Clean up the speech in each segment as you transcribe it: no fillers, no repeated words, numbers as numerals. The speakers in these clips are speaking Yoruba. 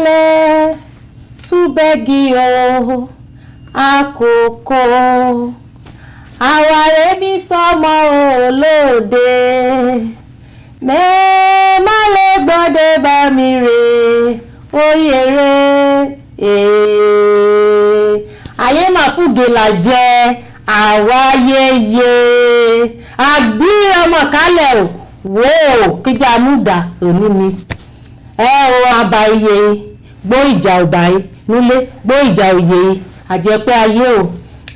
Túbẹ̀lẹ̀ túbẹ̀gì o, àkókò àwàrẹ́ mi sọmọ olóde, mẹ́ẹ̀má lè gbọ́dẹ̀ bá mi rè oyèrè. Ayé máa fúge là jẹ àwáyéyé àgbí ọmọ kálẹ̀ o wò ó kíjà múdà òní ni ẹ o àbá iye gbó ìjà ọba yìí nílé gbó ìjà òye yìí àjẹpẹ́ ayé o.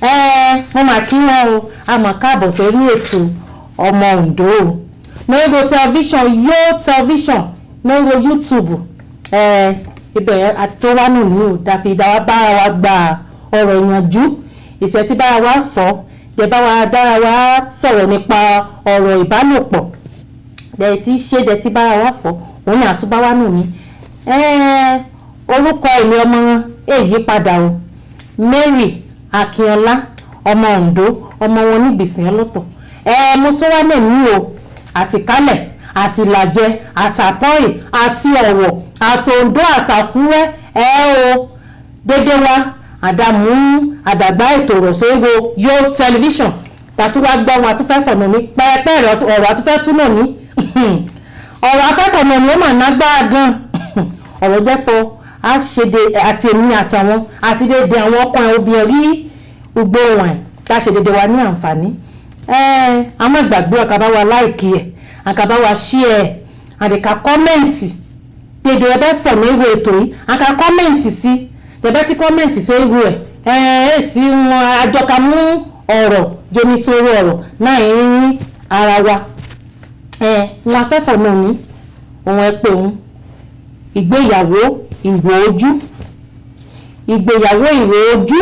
Ẹ mo mà kí wọn o, a mà káàbọ̀ sórí ètò Ọmọ Oǹdó o lórí tẹlifíṣàn, yóò tẹlifíṣàn lórí YouTube. Ẹ ibẹ̀ àti tó wá nù ní o dáfi dáwà bára wa gba ọ̀rọ̀ ìyànjú ìṣẹ́ tí bára wa fọ́ dẹ̀ bá wa dára wa sọ̀rọ̀ nípa ọ̀rọ̀ ìbálòpọ̀ dẹ̀ tí ṣe dẹ̀ tí bára wa fọ́ òun ni àtúbá wá nù ní. Orúkọ èmi ọmọ èyí padà o, Mary Akínọlá, ọmọ Oǹdó, ọmọ wọn nígbìsìn ọlọ́tọ̀. Mo tún wá nẹ̀mí o àtìkálẹ̀ àti ìlàjẹ àtàpọ́ì àti Ọ̀wọ̀ àti Oǹdó àtàkúrẹ́. Ẹ o dédé wa àdàmú àdàgbà ètò ọ̀rọ̀ sórígo yóò tẹlifíṣàn tàtú wá gbọ́ wọn àtúfẹ́ fọ̀nà ní pẹ́ẹ́pẹ́ ọ̀rọ̀ àtúfẹ́ túnà ní ọ̀rọ̀ afẹ́fọ̀nà ni ó mà nágbára gan. Ọ̀rọ̀ jẹ́ fọ á ṣe de àti èmi àtàwọn àti dédé àwọn ọkùnrin obìnrin rí gbogbo wọn tá a ṣe dédé wa ní àǹfààní. Àwọn ìgbàgbé ọ̀kà bá wa láìkì ẹ̀, àkà bá wa ṣí ẹ̀, àdìkà comment dédé ẹ bẹ́ fọ̀ ní ewu ètò yìí, àkà comment sí dẹ̀bẹ́ tí comment sí ewu ẹ̀ ẹ̀ sí wọn àjọkà mú ọ̀rọ̀ jomi tí owó ọ̀rọ̀ náà ń ara wa. Wọn afẹ́fọ̀ náà ní òun ẹ pé òun ìgbéyàwó ìwò ojú, ìgbéyàwó ìwò ojú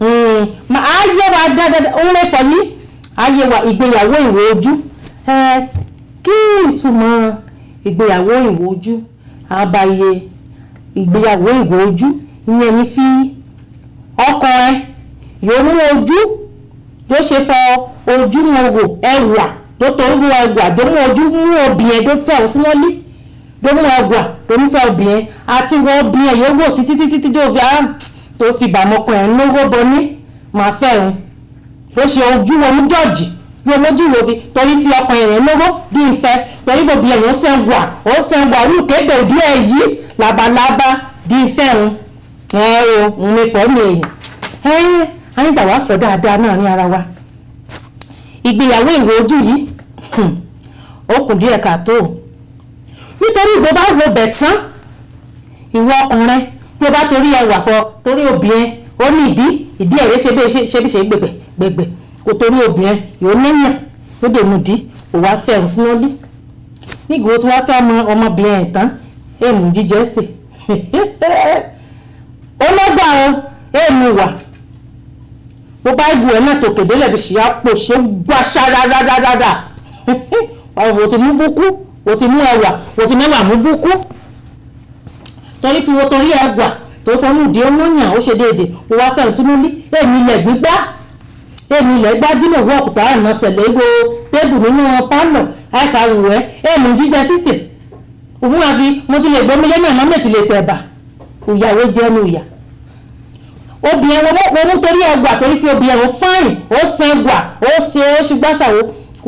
ayé wa dáadáa òun lè fọ yìí ayé wa ìgbéyàwó ìwò ojú. Kí ìtumọ̀ ìgbéyàwó ìwò ojú? Àbáyé ìgbéyàwó ìwò ojú ìyẹn ní fi ọkọ ẹ yóò mú ojú tó ṣe fọ ojú wọn wò ẹwà tó tó ń wo ẹwà tó mú ojú mú obìnrin tó fẹ́ òun sínú lí tó mú ẹwà tó mú fẹ́ obìnrin àti wọ obìnrin yóò wò títí títí tí tó fi tó fi bàmọ́kọ ẹ̀ lówó bọní máa fẹ́ òun tó ṣe ojú wọn mú jọ́ọ̀jì yóò mójú wo fi torí fi ọkàn rẹ̀ lówó bí n fẹ́ torí fi obìnrin yóò sẹ́ wà ó sẹ́ wà olùkéde òbí ẹ̀ yìí labalábá bí n fẹ́ òun ẹ o òun ní fọ́ mi èèyàn ẹ ayíǹda wàá fọ́ dáadáa náà ní ara wa. Ìgbéyàwó ìwò ojú yìí ó kù díẹ̀ káàtó nítorí ìgbó bá wo bẹ̀ tán ìwọ ọkùnrin bí o bá torí ẹwà fọ torí obìnrin ó ní ìdí ìdí ẹ̀rẹ́ ṣe bí ṣe bí ṣe gbẹ̀gbẹ̀ gbẹ̀gbẹ̀ kò torí obìnrin yóò níyàn ó dè mú dí ò wá fẹ́ òun sínú lí nígbà tí wọ́n fẹ́ ọmọbìnrin ẹ̀ tán èèmù jíjẹ́ sè ó lọ́gbà o èèmù wà bó bá gbù ẹ náà tòkè délẹ̀ bí ṣìyà pò ṣe gbà ṣárárárára o ti mú búkú o ti mú ẹwà o ti mẹ́wàá mú búkú torí fi wo torí ẹwà tó fọnú ìdí olóyàn ó ṣe déédéé o wá fẹ́ràn tún ní èmi ilẹ̀ gbígbá èmi ilẹ̀ gbá dínà owó ọ̀kùtà àná ṣẹlẹ̀ egbò tébù nínú pálọ̀ àìka wù ẹ́ èmi jíjẹ sísè òun àfi mo ti lè gbómi lẹ́nu àmọ́ mi ti lè tẹ̀bà ìyàwó jẹ́ nu ìyà obìnrin wọn mú torí ẹgbà torí fi obìnrin wọn fáìn ó san ẹgbà ó ṣe ó ṣùgbọ́n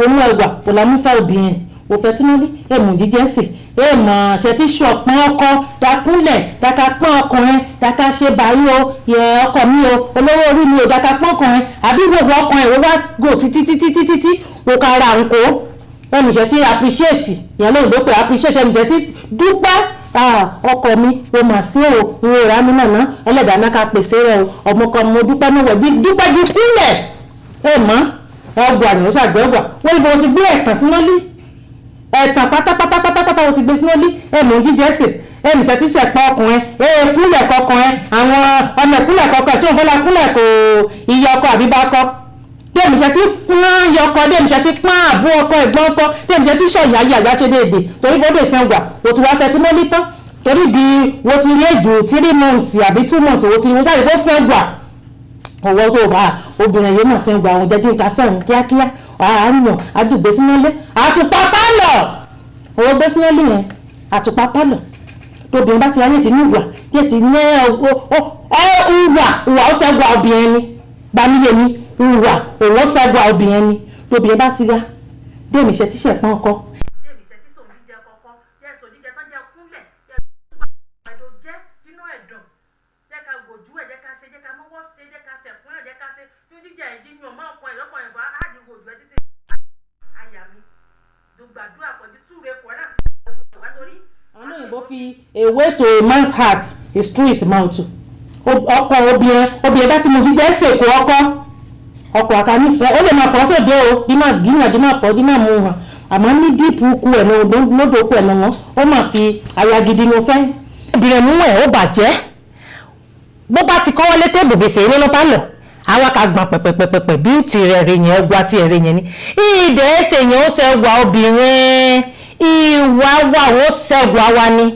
ó mú ẹgbà kò lámú fẹ́ obìnrin ò fẹ́ túnú lé èmù jíjẹ́ sè èmù àṣẹ tí ṣọ̀pọ̀n ọkọ dákúnlẹ̀ dáka pọ́n ọkùnrin dáka ṣe báyìí o yẹ ọkọ mi o olówó orí mi o dáka pọ́n ọkùnrin àbí gbogbo ọkùnrin ìwọ wá gò títí títí títí tí o ka ra nǹkó ẹ̀mù ṣe tí appreciate ìyẹn lóyìnbó pé appreciate ẹ̀mù ṣe tí dúpẹ́ ọkọ mi o mà sí o n ò rà mí nàná ẹlẹ́dàá náà ká pèsè rẹ o ọmọ kan mo dúpẹ́ mọ́wọ́ dúpẹ́ ju kúnlẹ̀ ẹ mọ́ ọgbà ni ó ṣàgbẹ́ ọgbà wọ́n ní fọwọ́ ti gbé ẹ̀tàn sínú lí ẹ̀tàn pátápátá pátápátá wọ́n ti gbé sínú lí ẹ̀mú jíjẹ́ sè ẹ̀mú ṣe tíṣẹ̀ pa ọkùnrin ẹ̀ kúnlẹ̀ kọkùnrin àwọn ọmọ ìkúnlẹ̀ kọkọ ṣé òun fọlá kúnlẹ̀ kò iye ọkọ àbí bá kọ bí ẹ̀mí ṣe ti pọ́n yọkọ bí ẹ̀mí ṣe ti pọ́n àbú ọkọ ẹ̀gbọ́n ọkọ bí ẹ̀mí ṣe ti ṣọ̀yà yàyà ṣe déédéé torí fọ́dẹ̀ sẹ́wà o ti wá fẹ́ tí mo ní tán torí bí wo ti rí èjò 3 months àbí 2 months wo ti wọ́n ṣàlè fọ́ sẹ́wà ọwọ́ tó fà á obìnrin yóò mọ̀ sẹ́wà òun jẹ́ dín ká fẹ́ òun kíákíá àáyàn àdùgbé sínú ilé àtùpà pálọ̀ owó gbé sínú ilé yẹn àtùpà pálọ̀ Tóbìnrin bá ti ráyè tí ní ìwà yẹ ti ní ẹ ìwà ìwà ó ṣẹ́gun obìnrin ni gbàmíyè mi ìwà òun ó ṣẹ́gun obìnrin ni tóbìnrin bá ti ra déèmì iṣẹ́ tíṣẹ̀ pọ́n ọkọ. Déèmì iṣẹ́ tí sòun jíjẹ kọ́kọ́ jẹ́ sòun jíjẹ tán jẹ́ kúnlẹ̀ jẹ́ ẹ̀dọ̀ jẹ́ dínú ẹ̀dọ̀ jẹ́ ká gòjú ẹ̀ jẹ́ ká ṣe jẹ́ ká mọ́wọ́ ṣe jẹ́ ká ṣẹ̀kúnlẹ̀ jẹ́ ká ṣe tún jíjẹ ẹ̀jí mi ò má ọkọ ẹ̀ lọ́kọ̀ ẹ̀ fà á di gòjú ẹ̀ títí àyà mi dùgbàdúrà pọ̀jù túre kọ́ láti wá torí. Àwọn òyìnbó fi a way to a man's heart is through his mouth. Ọkọ obìnrin obìnrin bá ti mú jíjẹ ṣèkó ọkọ ọkọ àkànífẹ́ ó lè máa fọ́ sóde o dí máa gíyàn dí máa fọ́ dí máa mú hàn àmọ́ ní díìpù ku ẹ̀ lódò ku ẹ̀ lọ́wọ́ ó máa fi aya gidi ní o fẹ́. Obìnrin mú ẹ̀ ó bàjẹ́ bó bá ti kọ́wọ́ létè bòbèsè ilé ló bá lọ àwa ká gbọ̀n pẹ̀pẹ̀pẹ̀pẹ̀ bí ti rẹ̀ rẹ̀ yẹn ọgbà ti rẹ̀ yẹn ni ìdè ẹsẹ̀ yẹn ó ṣẹ́wà obìnrin ìwà wà ó ṣẹ́wà wa ni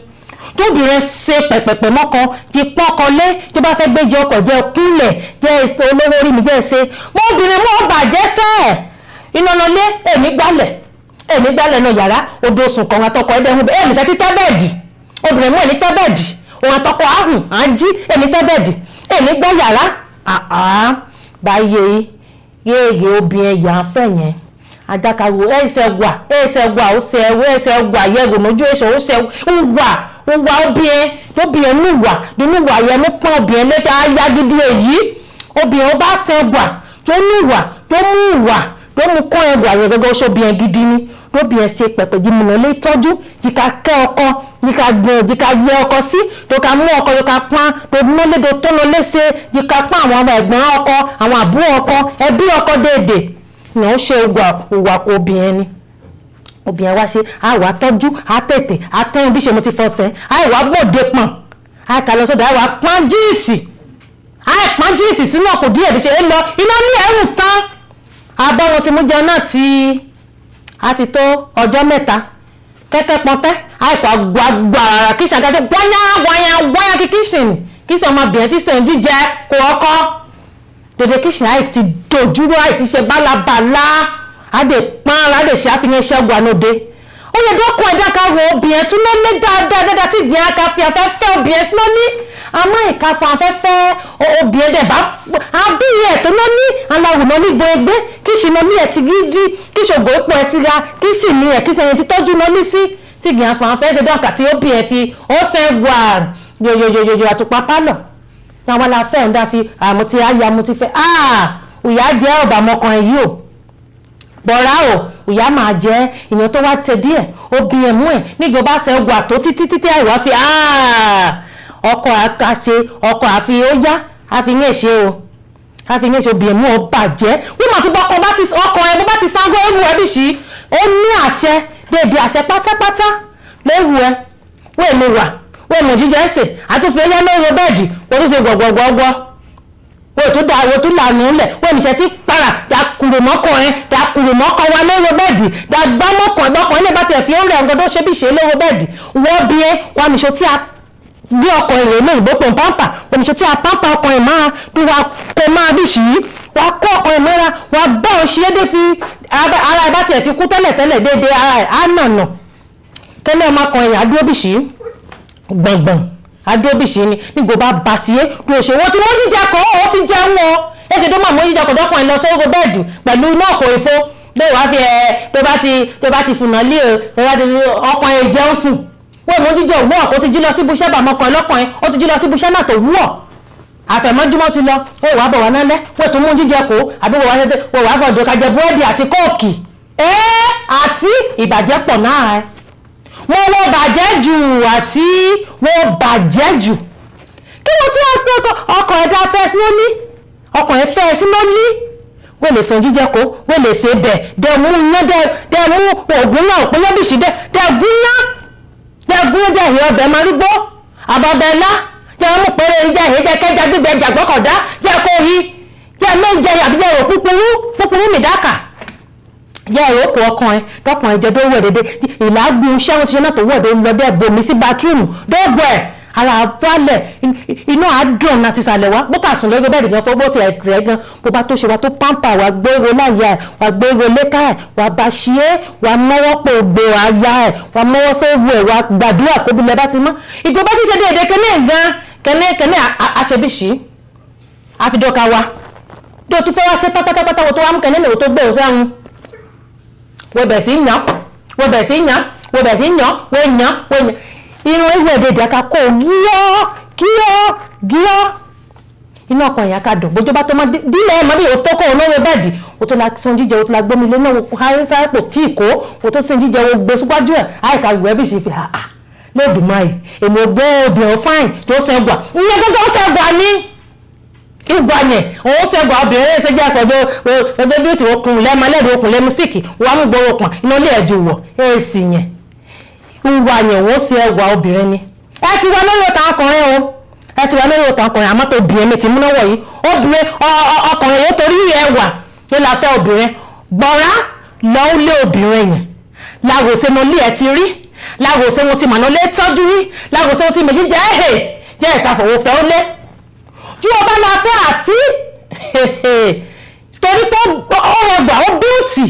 tóbìnrin ṣe pẹ̀pẹ̀pẹ̀ mọ́kọ ti pọ́kọ lé tó bá fẹ́ gbéjẹ ọkọ̀ jẹ́ kúnlẹ̀ jẹ́ olówó orí mi jẹ́ ṣe mọ́bìnrin mọ́ bàjẹ́ sẹ́ẹ̀ iná lọ lé èmi gbálẹ̀ èmi gbálẹ̀ náà yàrá odò sùn kan àtọkọ ẹ̀dẹ̀ èmi fẹ́ títẹ́ bẹ́ẹ̀dì obìnrin mú ẹni tẹ́ bẹ́ẹ̀dì òun àtọkọ ahùn à ń jí èmi tẹ́ bẹ́ẹ̀dì èmi gbá yàrá àá báyé yéèyé obìnrin yà á fẹ́ yẹn àdàkàwò ẹsẹ̀ wà ẹsẹ̀ wà ó ṣe ẹsẹ̀ wà yẹ̀wò lójú ẹsẹ̀ ó ṣe wà wà obìnrin tóbìnrin nù wà nínú wà yẹn mú pọ́n obìnrin lẹ́tà ayá gidi èyí obìnrin ó bá ṣe wà tó nù wà tó mú wà tó mú kọ́ ẹwà yẹn gẹ́gẹ́ ó ṣe obìnrin gidi ni lóbìnrin ṣe pẹ̀pẹ̀ yìí múná lé tọ́jú yìí ká kẹ́ ọkọ yìí ká gbọ̀n yìí ká yẹ ọkọ sí tó ká mú ọkọ tó ká pọ́n tó mú lédo tó lọ léṣe yìí ká pọ́n àwọn ọmọ ẹ̀gbọ́n ọkọ àwọn àbúrò ọkọ ẹbí ọkọ déédéé ni ó ṣe òwà kó obìnrin ni obìnrin wa ṣe àwa tọ́jú àtẹ̀tẹ̀ àtẹ̀yìn bí ṣe mo ti fọṣẹ àìwá gbòde pọ̀n àìkà lọ sọ́dọ̀ àìwá pọ́n jíìsì àìpọ́n jíìsì sínú ọkọ̀ díẹ̀ bí ṣe ń lọ iná ní ẹ̀rù tán abọ́ wọn ti mú jẹun náà ti a ti tó ọjọ́ mẹ́ta kẹ́kẹ́ pọ́ntẹ́ àìkọ́ gbàgbàrà kí ṣàgájọ́ gbọ́nyá wáyà wáyà kí kìsìn kìsìn ọmọbìnrin tí sàn jíjẹ kó ọkọ́ dèdè kìsìn àì ti dojúrú àì ti ṣe bálabàlá àdè pọ́n àdè ṣe àfihàn ṣẹ́gun ànóde ó yẹ dọ́kun ẹ̀dá ká wo obìnrin tún ló lé dáadáa dáadáa tí ìgbìyànjú ká fi afẹ́fẹ́ obìnrin sí lóní àmọ́ ìka fún afẹ́fẹ́ obìnrin dẹ̀ bá àbí ẹ̀ tó ló ní aláwọ̀ lọ níbo ẹgbẹ́ kí ṣe lọ ní ẹ̀ ti gígí kí ṣògo ipò ẹ̀ ti ra kí sì ní ẹ̀ kí sẹ́yìn ti tọ́jú lọ ní sí tí ìgbìyànjú fún afẹ́ ṣe dọ́kà tí obìnrin fi ó ṣe wà yòyòyòyò àtùpà pálọ̀ àwọn aláfẹ́ ń dá fi àmọ́ ti àyà mo ti fẹ́ ìyá jẹ́ ọ̀bàmọkàn yìí o bọ̀rá o ìyá máa jẹ́ ìyẹn tó wá ṣe díẹ̀ obìnrin mú ẹ̀ nígbà bá ṣe wà tó títí títí àìwá fi ọkọ̀ àṣe ọkọ̀ àfi ó yá àfi ní èṣe o àfi ní èṣe obìnrin mú ọ bàjẹ́ wọ́n máa fi bọ́kọ bá ti ọkọ̀ ẹ bó bá ti sango ewu ẹ bí sí ó ní àṣẹ débi àṣẹ pátápátá léwu ẹ wọ́n èmi wà wọ́n èmi jíjẹ ẹsẹ̀ àtúnfi ó yá lórí bẹ́ẹ̀dì wọ́n tó ṣe gbọ̀gbọ̀gbọ̀gbọ̀ wọ́n tó da wọ́n tó lànà ńlẹ̀ wọ́n ìṣẹ́ tí para dàkùrù mọ́kànrin dàkùrù mọ́kàn wa lórí bẹ́ẹ̀dì dàgbà mọ́kàn ẹ̀gbọ́kàn ilé bá tiẹ̀ fi ń rẹ̀ nǹkan tó ṣe bí ṣe lórí bẹ́ẹ̀dì wọ́n bí ẹ wọ́n àmì ṣe tí a bí ọkọ̀ èrè ní ìbò pò ń pàmpà wọ́n àmì ṣe tí a pàmpà ọkọ̀ ẹ̀ máa bí wàá kó máa bí ṣì í wàá kó ọkọ̀ ẹ̀ mọ́ra wàá bá òun ṣe é dé fi ara ẹ̀ bá tiẹ̀ ti kú tẹ́lẹ̀ tẹ́lẹ̀ déédéé ara ẹ̀ á nànà kẹ́lẹ́ ọmọkùnrin adúróbìṣì gbọ̀ngbọ̀n adóbìsí ni nígbò bá bá sí é tó ṣe wọ́n ti mú jíjẹ kọ́ ó ti jẹun o ẹ ṣe tó máa mú jíjẹ kọ́ dọ́kùnrin lọ sórí bẹ́ẹ̀dì pẹ̀lú iná ọkọ̀ ìfó bẹ́ẹ̀ wá fi ẹ tó bá ti fùnà lé o tó bá ti ọkùnrin jẹun sùn wọ́n mú jíjẹ òwú ọ̀kọ́ ti jí lọ sí ibùṣẹ́ bàmọ́kùnrin lọ́kùnrin ó ti jí lọ sí ibùṣẹ́ náà tó wú ọ̀ àfẹ̀mọ́júmọ́ ti lọ ó wàá bọ̀ wá nálẹ́ wọ́n tún mú jíjẹ kó àbí wọ́n wàá fọ̀dọ̀ kájẹ búrẹ́dì àti kóòkì ẹ́ àti ìbàjẹ́ pọ̀ náà ẹ́ wọ́n wọ́n bàjẹ́ jù àti wọ́n bàjẹ́ jù kí wọ́n tí wọ́n fi ọkọ̀ ẹ̀dá fẹ́ sí lóní ọkọ̀ ẹ̀ fẹ́ sí lóní wọ́n lè san jíjẹ kó wọ́n lè ṣe bẹ̀ dẹ̀ mú iyán dẹ̀ mú ògùn náà òpin yọ́bìṣì dẹ̀ gúnyán dẹ̀ gúnyán dẹ̀ hì ọbẹ̀ marúgbó àbọ̀bẹ̀ ńlá jẹ́ mú péré jẹ́ hì jẹ́ kẹja gbígbẹ jàgbọ́kọ̀dá jẹ́ kó hi jẹ́ méje àbí jẹ́ rò kúkúrú kúkúrú mìdákà jẹ́ ẹ̀rọ kó ọkàn ẹ dọ́kàn ẹ jẹ́ tó wẹ̀ dédé ìlàgùn iṣẹ́ wọn ti ṣe náà tó wẹ̀ dé lọ dẹ́ bomi sí bathroom dọ́gbọ̀ ẹ̀ Ara balẹ̀, inú àádùn àti ìsàlẹ̀ wa bó kà sùn lórí bẹ́ẹ̀dì gan fọ́ bó ti rẹ̀ gan bó bá tó ṣe wa tó pampa wa gbéwo láyà ẹ̀ wa gbéwo léka ẹ̀ wa bá ṣe é wa mọ́wọ́ pò gbé aya ẹ̀ wa mọ́wọ́ sówó ẹ̀ wa gbàdúrà kó bí lẹ bá ti mọ́ ìgò bá ti ṣe déédéé kẹ́lẹ́ gan kẹ́lẹ́ kẹ́lẹ́ àṣebíṣì àfidọ́ka wa tó tún fẹ́ wá ṣe pátápátá wo tó wá mú kẹ́lẹ́ lèwo tó gbé òsán wọ́n bẹ̀ sí yàn wọ́n bẹ̀ sí yàn wọ́n bẹ̀ sí yàn wọ́n yàn wọ́n yàn irun ewu ẹ̀dẹ̀dẹ̀ aka kó gíọ́ gíọ́ gíọ́ inú ọkàn yẹn ká dùn bójú bá tó má dílé ẹ̀ mọ́ bí òtó kó olówó bẹ́ẹ̀dì o tó la sun jíjẹ o tó la gbómi lé náà o háyé sáyẹ́pò tí ì kó o tó sin jíjẹ o gbé síwájú ẹ̀ àìka ìwé bí ṣe fi hà á lódùmarè èmi ò gbé obìnrin fáìn tó sẹ́gbà ìyẹn gbọ́dọ̀ sẹ́gbà ní ìgbà yẹn òun sẹ́gbà obìnrin ẹ̀ ṣẹ́jà àfọ̀jọ́ ọjọ́ bí ó ti okùn lẹ́mọ lẹ́dọ̀ okùn lẹ́mú síìkì wàá mú gbọ́ okùn iná ilé ẹ̀jú wọ̀ ẹ̀ sì yẹn ìwà yẹn wọ́n ṣe ẹwà obìnrin ni. Ẹ ti wá lórí ọ̀tá ọkùnrin o, ẹ ti wá lórí ọ̀tá ọkùnrin, àmọ́ tó obìnrin mi ti múná wọ̀ yìí obìnrin ọkùnrin yóò torí ẹwà ló la fẹ́ obìnrin gbọ̀rá lọ́ọ́ lé obìnrin yẹn láwòsè mo lé ẹ ti rí láwòsè mo ti mọ̀nà lé tọ́jú rí láwòsè mo ti méjì jẹ́ ẹ̀hẹ̀ jẹ́ ìta fòwò fẹ́ ó lé ju ọba la fẹ́ àti torí pé ó rẹgbà ó bíùtì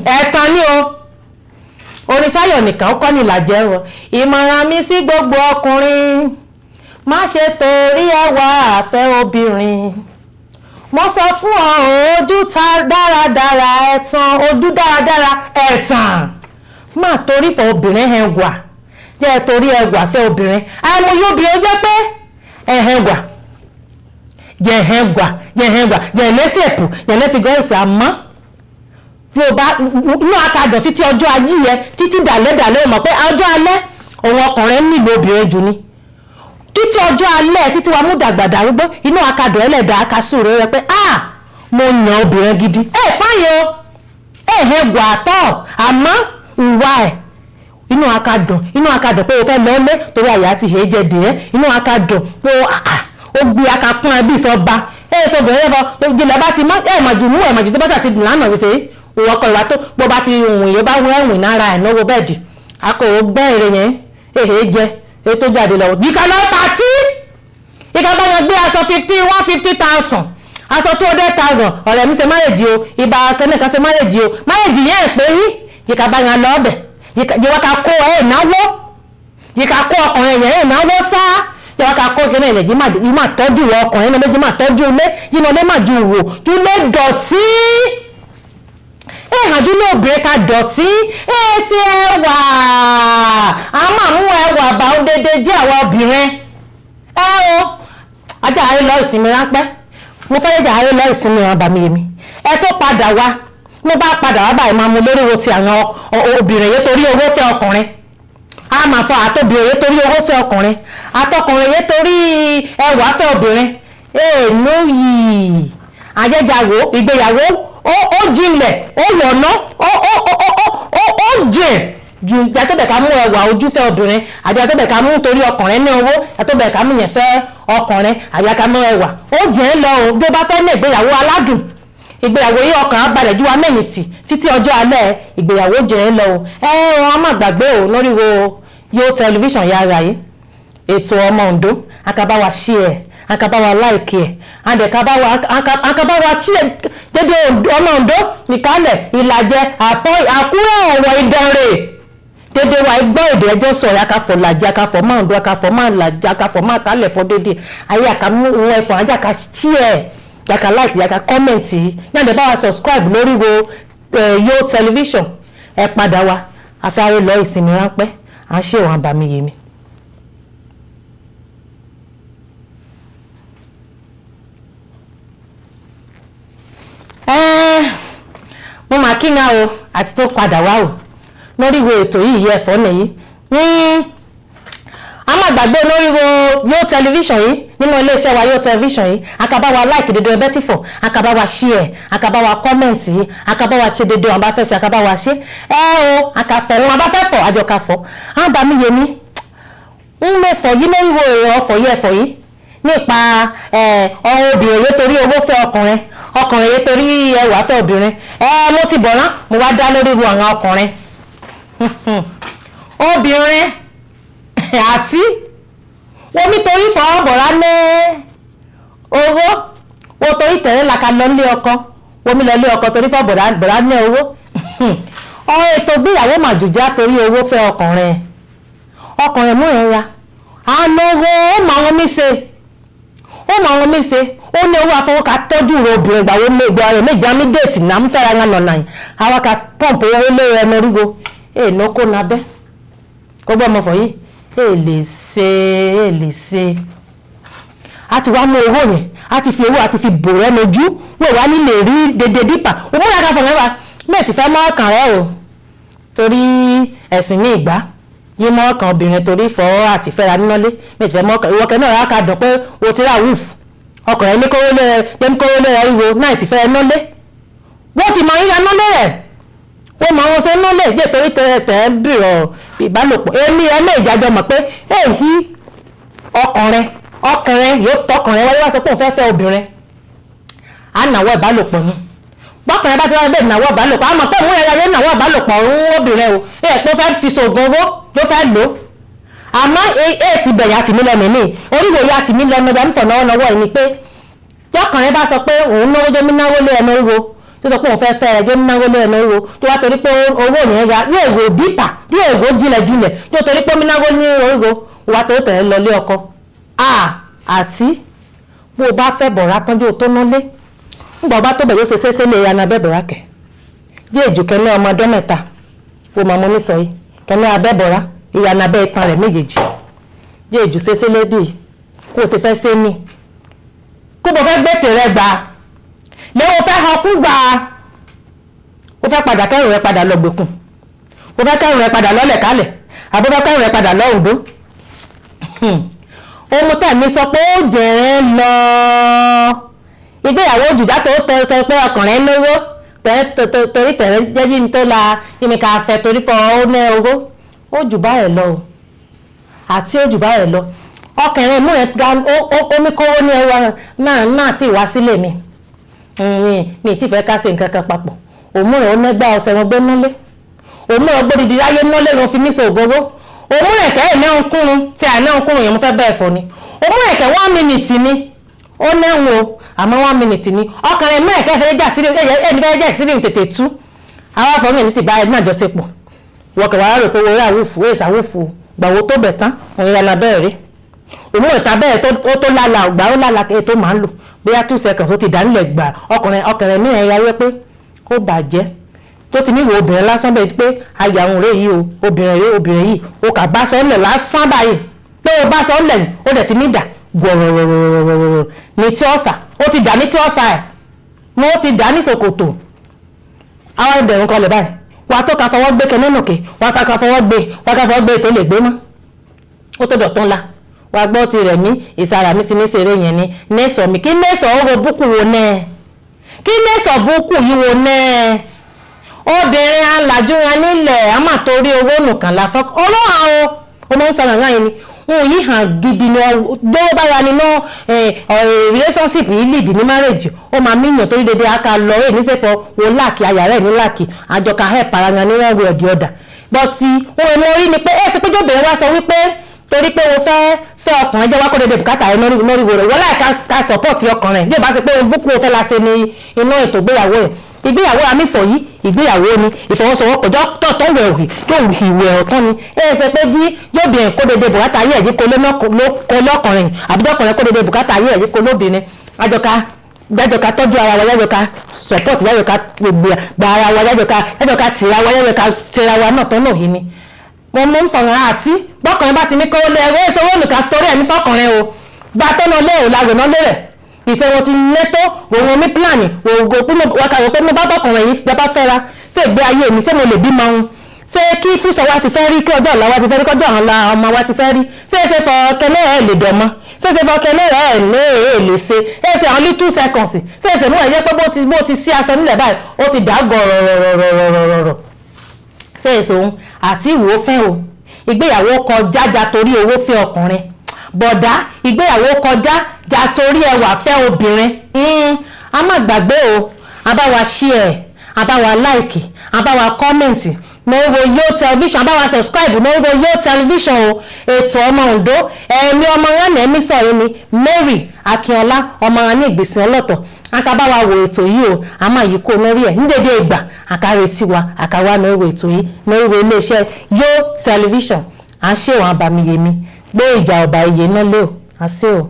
ẹ̀ẹ̀kan ní o. Orin Sáyọ̀ nìkan kọ́ ní ìlàjẹ́ rọ ìmọ̀ràn mi sí gbogbo ọkùnrin má ṣe torí ẹwà àfẹ́ obìnrin mo sọ fún ọ ojú ta dáradára ẹ̀tàn ojú dáradára ẹ̀tàn má torí fọ obìnrin ẹwà jẹ́ torí ẹwà fẹ́ obìnrin àìmọye obìnrin jẹ́ pé ẹ̀hẹ̀wà jẹ̀hẹ̀wà jẹ̀hẹ̀wà jẹ̀lẹ́sẹ̀pù jẹ̀lẹ́figọ́ìtì àmọ́ yóò bá inú akadọ̀ títí ọjọ́ ayé yẹ títí dàlẹ́dàlẹ́ ò mọ̀ pé ọjọ́ alẹ́ òun ọkùnrin nílò obìnrin jù ni títí ọjọ́ alẹ́ títí wa mú dàgbà darúgbó inú akadọ̀ ẹlẹ́dà akasú rẹ rẹ pé ah mo yàn obìnrin gidi ẹ fáyọ ẹ hẹ gbà tọ́ àmọ́ ìwà ẹ̀ inú akadọ̀ pé o fẹ́ lọ́lé torí àyà ti hè jẹ dìé inú akadọ̀ pé ó gbé akakún ẹbí sọba ẹ sọ bẹ̀rẹ̀ fọ jìnlẹ̀ bá ti mọ́ ẹ mà jù mú ẹ mà jù tó bá ti dùn lánàá wíṣẹ́ òwò ọkọ̀ ìwà tó bó bá ti wùn yóò bá wọ́n ẹ̀wìn nára ẹ̀ náwó bẹ́ẹ̀dì akọ̀wé gbẹ́ èrè yẹn èhè jẹ èyí tó jáde lọ́wọ́ yìí ká lọ pàtí ìka bá wọn gbé aṣọ 150,000 aṣọ 200,000 ọ̀rẹ́ mi ṣe márèjì o ìbá kẹ́nìkan ṣe márèjì o márèjì yẹn pé rí yìí ká bá wọn lọ ọbẹ̀ yìí wọ́n ká kó ẹ̀ náwó yìí ká kó ọkùnrin yẹn ẹ̀ náwó sá yìí wọ́n ká kó kẹ́nì ilẹ̀ yìí má tọ́jú ọkùnrin náà méjì má tọ́jú ilé yìí náà lé má ju wò ju lé dọ̀tí ẹ̀hàn dúró obìnrin ká dọ̀tí ẹ̀ ti ẹwà a máa mú ẹwà bá ó dédé jẹ́ àwa obìnrin ẹ o ajá àárẹ̀ lọ ìsinmi ráńpẹ́ mo fẹ́ jẹ́ àárẹ̀ lọ ìsinmi àbàmì èmi ẹ tó padà wá mo bá padà wá báyìí máa mú lórí wo ti àwọn obìnrin yẹn torí owó fẹ́ ọkùnrin a máa fọ àtòbìnrin yẹn torí owó fẹ́ ọkùnrin àtọkùnrin yẹn torí ẹwà fẹ́ obìnrin èèlú yìí àjẹjàwó ìgbéyàwó ó jinlẹ̀ ó wọ̀nà ó jìn ju yàtọ̀bẹ̀ ká mú ẹwà ojú fẹ́ obìnrin àbí yàtọ̀bẹ̀ ká mú torí ọkùnrin ní owó yàtọ̀bẹ̀ ká mú yẹn fẹ́ ọkùnrin àbí ká mú ẹwà ó jìn lọ o bí ó bá fẹ́ ní ìgbéyàwó aládùn ìgbéyàwó yìí ọkàn á balẹ̀ ju wa mẹ́yìntì títí ọjọ́ alẹ́ ìgbéyàwó jìn lọ o ẹ wọn má gbàgbé o lórí wo yóò tẹlifíṣàn yára yìí ètò ọmọ Oǹdó akabawa ṣí ẹ akabawa láìkí ẹ àdẹ̀kabawa akabawa tí ẹ dédé ọmọ Oǹdó Ìkálẹ̀ Ìlàjẹ Àkúrẹ́ Ọ̀wọ̀ Ìdànrè dédé wa gbọ́ èdè ẹjọ́ sọ̀rọ̀ akafọ̀ làjẹ akafọ̀ máa Oǹdó akafọ̀ máa làjẹ akafọ̀ máa kálẹ̀ fọ́ dédé ayé àkàmú ohun ẹ̀fọ̀n ajá ka ṣí ẹ̀ yàkà láìkí yàkà kọ́mẹ̀ntì yàtọ̀ bá wa subscribe lórí wo Yo television ẹ padà wa afárẹ́ lọ ìsinmi ráńpẹ́ à ń ṣèwọ̀n àbàmì yèmí. Mo máa kí nga o àti tó padà wá o lórí ìwé ètò yìí yẹ ẹ̀fọ́ nìyí a máa gbàgbé lórí wo Yo television yìí nínú iléeṣẹ́ wa Yo television yìí akabawa like dédé ọbẹ̀ tí fọ̀ akabawa share akabawa comment yìí akabawa ṣe dédé wọn bá fẹ́ ṣe akabawa ṣe ẹ o akafẹ́ wọn bá fẹ́ fọ̀ àjọkafọ̀ àwọn bá mi yé mi ń mẹ́fọ̀ yìí lórí wo ọ̀fọ̀ yìí ẹ̀fọ̀ yìí nípa ọ̀rọ̀ obìnrin yìí torí owó fẹ́ ọkùnrin ọkùnrin yìí torí ẹwà fẹ́ obìnrin mo ti bọ̀rán mo wá dá lórí wo àwọn ọkùnrin obìnrin Àti wọ́n mi torí fọwọ́ bọ̀rá ní owó, wọ́n torí tẹ̀lé laka lọ lé ọkọ, wọ́n mi lọ lé ọkọ torí fọwọ́ bọ̀rá ní owó. Ọ̀rọ̀ ètò ìgbéyàwó màjùjá torí owó fẹ́ ọkùnrin. Ọkùnrin mú ẹ̀ ya ànáwó, ó mà wọn mí ṣe, ó mà wọn mí ṣe. Ó ní owó afọwọ́ka tọ́jú rẹ obìnrin ìgbà wo ìgbà rẹ méjì àmì déètì náà ń fẹ́ra ń nọ̀nà yìí, àwọn ká pọ́ǹpù owó lé ẹnu ríro èèna kó nabẹ́ kó gbọ́ ọmọ fọ̀ yìí èè lè ṣe, èè lè ṣe. A ti wá mú owó yẹn, a ti fi owó, a ti fi bò rẹ lójú, wò wá nílé rí dédé dípà òmùra ká fọ̀mọ́ wa mẹ́ẹ̀ ti fẹ́ mọ́ ọkàn rẹ o, torí ẹ̀sìn ní ìgbà yí mọ́ ọkàn obìnrin torí fọ́ àti fẹ́ra nínálé mẹ́ẹ̀ ti fẹ́ mọ́ ọkàn ìwọ́kẹ́ náà rà ká dùn pé o ti rà wúf ọkàn rẹ ní kówó lé rẹ ní kówó lé rẹ ìwo náà ti fẹ́ nálé, wọ́n ti máa ń ya nálé rẹ̀, wọ́n máa wọ́n ṣe nálé jẹ́ torí tẹ̀ tẹ̀ ń bìrọ̀ ìbálòpọ̀. Èmi ẹ lè jájọ mọ̀ pé èyí ọkùnrin ọkùnrin yóò tọkùnrin wáyé wá sọ pé òun fẹ́ fẹ́ obìnrin, á nàwọ́ ìbálòpọ̀ ni. Bọ́kùnrin bá ti wá bẹ́ẹ̀ nàwọ́ ìbálòpọ̀, á mọ̀ pé òun ẹ̀yà yẹn nàwọ́ ìbálòpọ̀ òun obìnrin o, ẹ̀ pé ó fẹ́ fi ṣoògùn owó ló fẹ́ lò ó. Àmọ́ ẹ̀ ti bẹ̀yà tìmí lẹ́nu ní oríwòye àtìmí lẹ́nu ọjà nífọ̀ọ́ náwó náwó yìí ni pé tọkùnrin bá sọ pé òun náwó jẹ́ mínáwó lé ẹnu ríro, tó sọ pé òun fẹ́ fẹ́ ẹ jẹ́ mínáwó lé ẹnu ríro, tó wá torí pé owó yẹn ya yóò wò bípà yóò wò jinlẹ̀jinlẹ̀, yóò torí pé mínáwó ní ríro wà tó tẹ̀ lọ lé ọkọ. Àti bó o bá fẹ́ bọ̀rá tán bí o tó nálé ńgbà bá tó bẹ̀ yóò ṣe ṣeéṣe lè yana abẹ́ bọ̀rá kẹ̀ jẹ́ èjò kẹ́lẹ́ ọmọ ọdún mẹ́ta wo màá mọ mi sọ yìí kẹ́lẹ́ abẹ́ bọ̀rá ìyànà abẹ́ itan rẹ̀ méjèèjì jẹ́ èjò ṣeéṣe lé bíi kó o sì fẹ́ ṣe ní kó o fẹ́ gbẹ̀tẹ̀ rẹ gbà lẹ́wọ́ fẹ́ hàn kú gbà o fẹ́ padà kẹ́rù rẹ padà lọ gbẹ̀kùn, o fẹ́ kẹ́rù rẹ padà lọ́lẹ̀ kálẹ̀, àbó fẹ́ kẹ́rù rẹ padà lọ òdó. Ohun tẹ̀ mi sọ pé ó jẹ́ ẹ lọ ìgbéyàwó òjìjà tó tẹ tẹ pé ọkùnrin lówó torí tẹ̀rẹ́ jẹ́jí ní tó la yìí ká fẹ́ torí fọ ó ní owó, ó jù báyìí lọ o, àti ó jù báyìí lọ. Ọkùnrin mú ẹ ga omi kówó ní ẹwà náà náà tí wá sílé mi mi ti fẹ́ ká ṣe nǹkan kan papọ̀, òmùrẹ̀ ó nẹ́gbà ọ̀sẹ̀ wọn gbé nálé, òmùrẹ̀ gbódìdí láyé nálé wọn fi mí ṣe ògbówó, òmùrẹ̀ kẹ́ ẹ̀ náà ń kúrun tí àìná ń kúrun yẹn mo fẹ́ bẹ́ẹ̀ fọ ni, òmùrẹ̀ kẹ́ 1 minute ni ó nẹ́hùn o, àmọ́ 1 minute ni ọkùnrin mẹ́rin kẹ́ fẹ́ jà sílé ẹni fẹ́ jà sílé tètè tú àwọn afọwọ́n ní ti bá ẹni náà jọṣepọ̀ wọ́n kẹ̀ wá rò pé wọ́n rí àwùfù èsì àwùfù gbàwó tó bẹ̀ tán òun ìlànà bẹ́ẹ̀ rí òun ìta bẹ́ẹ̀ tó lálà ọ̀gbà ó lálà tó máa ń lò bóyá 2 seconds ó ti dà nílẹ̀ gbà. Ọkùnrin ọkùnrin mìíràn ya wí pé ó bàjẹ́ tó ti níwò obìnrin lásán bẹ́ẹ̀ pé ayà òun rèé yìí o, obìnrin rèé obìnrin yìí o kà bá sọ ńlẹ̀ lásán báyìí pé o bá sọ ńlẹ̀ ó dẹ̀ ti ní dà gbọ̀rọ̀rọ̀rọ̀rọ̀rọ̀ ní tí ọ̀sà ó ti dà ní tí ọ̀sà ẹ̀ ní ó ti dà ní ṣòkòtò àwọn ìbẹ̀rù kọlẹ̀ báyìí wàá tó ka fọwọ́ gbé kẹ́nẹ́nùkè wàá ká fọwọ́ gbé wàá ká fọwọ́ gbé tó lè gbé mọ́ ó tó dọ̀tún la wàá gbọ́ ti rẹ̀ mí ìsara mi ti ní ṣeré yẹn ni nẹ́sọ̀ mi kí nẹ́sọ̀ ó wo búkú wo nẹ́ẹ̀ kí nẹ́sọ̀ búkú yìí wo nẹ́ẹ̀ obìnrin alájú wọn nílẹ̀ a máa torí owó nìkan la fọ́ ọlọ́hàn o ó máa ń sọ nàá yẹn ni wọn yìí hàn gidi ni gbówó bára ni náà relationship yìí lead ní marriage ó máa míyàn torí dédé aka lọ ẹ̀ nífẹ̀ẹ́ wo láàkì ayà rẹ̀ ní láàkì àjọka help ara wọn ní one way or the other. But ohun èmi orí ni pé ẹ ti péjọ obìnrin wá sọ wípé torí pé wo fẹ́ fẹ́ ọkùnrin jẹ́ wá kó dédé bùkátà ẹ lórí wo rẹ̀ wọ́n láì ká support ọkùnrin bí ó bá ṣe pé ohun búkú o fẹ́ la ṣe ní inú ètò ìgbéyàwó ẹ̀ ìgbéyàwó amífọ̀ yìí ìgbéyàwó ni ìfọwọ́sowọ́pọ̀ tọ̀tọ̀ wẹ̀ òhì tó ìwẹ̀ ọ̀tọ̀ ni ẹ ṣe pé jí yóò bìnrin kó dédé bùkátà ayé ẹ̀yí kó lọ́kùnrin àbídọ́kùnrin kó dédé bùkátà ayé ẹ̀yí kó lóbìnrin àjọka jájọka tọ́jú ara wa jájọka support jájọka gba ara wa jájọka jájọka tìra wa jájọka tìra wa náà tọ́nà òhì ni mo mú ń fọ̀ràn àti bọ́kùnrin bá ti ní kó lé ẹgbẹ́ ìṣòwò nìkan torí ẹ̀ ní fọkùnrin o gba tọ́nà lé ò lágbèmọ́ lé rẹ̀ ìṣe wọn ti nẹ́tọ́ òun omi pílánì òògùn pé wákàtí pé mo bá bọ́kùnrin yìí bá fẹ́ra ṣé ìgbé ayé mi ṣé mo lè bímọ òun ṣé kí fúnṣọ wa ti fẹ́ rí kí ọjọ́ ọ̀la wa ti fẹ́ rí kọjọ́ àwọn ọmọ wa ti fẹ́ rí ṣé ṣe fọ kẹlẹ́ ẹ̀ lè dọ̀mọ́ ṣé ṣe fọ kẹlẹ́ ẹ̀ lè lè ṣe ẹ ṣe àwọn little seconds ṣé ṣe mú ẹ̀jẹ̀ pé bó ti sí aṣọ nílẹ̀ báyìí ó ti dà gọ̀rọ̀rọ̀rọ̀rọ̀rọ̀ ṣé èso òun àti ìwò fẹ́ o ìgbéyàwó kọjá ja torí owó fẹ́ ọkùnrin bọ̀dá ìgbéyàwó kọjá ja torí ẹwà fẹ́ obìnrin a má gbàgbé o a bá wa share a bá wa like a bá wa comment Noriwo Yo Television, bá wa subscribe Noriwo Yo Television o. Ètò Ọmọ Oǹdó, ẹ̀mí ọmọ wọn ní ẹ̀mí sọ̀rọ̀ ni Mary Akínọlá, ọmọ wọn ní ìgbésìn ọlọ́tọ̀. Aka bá wa wo ètò yìí o, a máa yí kó lórí ẹ̀ ní dédé ìgbà àkàrètí wa àkàwá Noriwo ètò yìí Noriwo iléeṣẹ́ Yo Television. À ń ṣèwọ̀n àbàmìyèmí gbé ìjà ọba iye náà lé o, à ń ṣe o.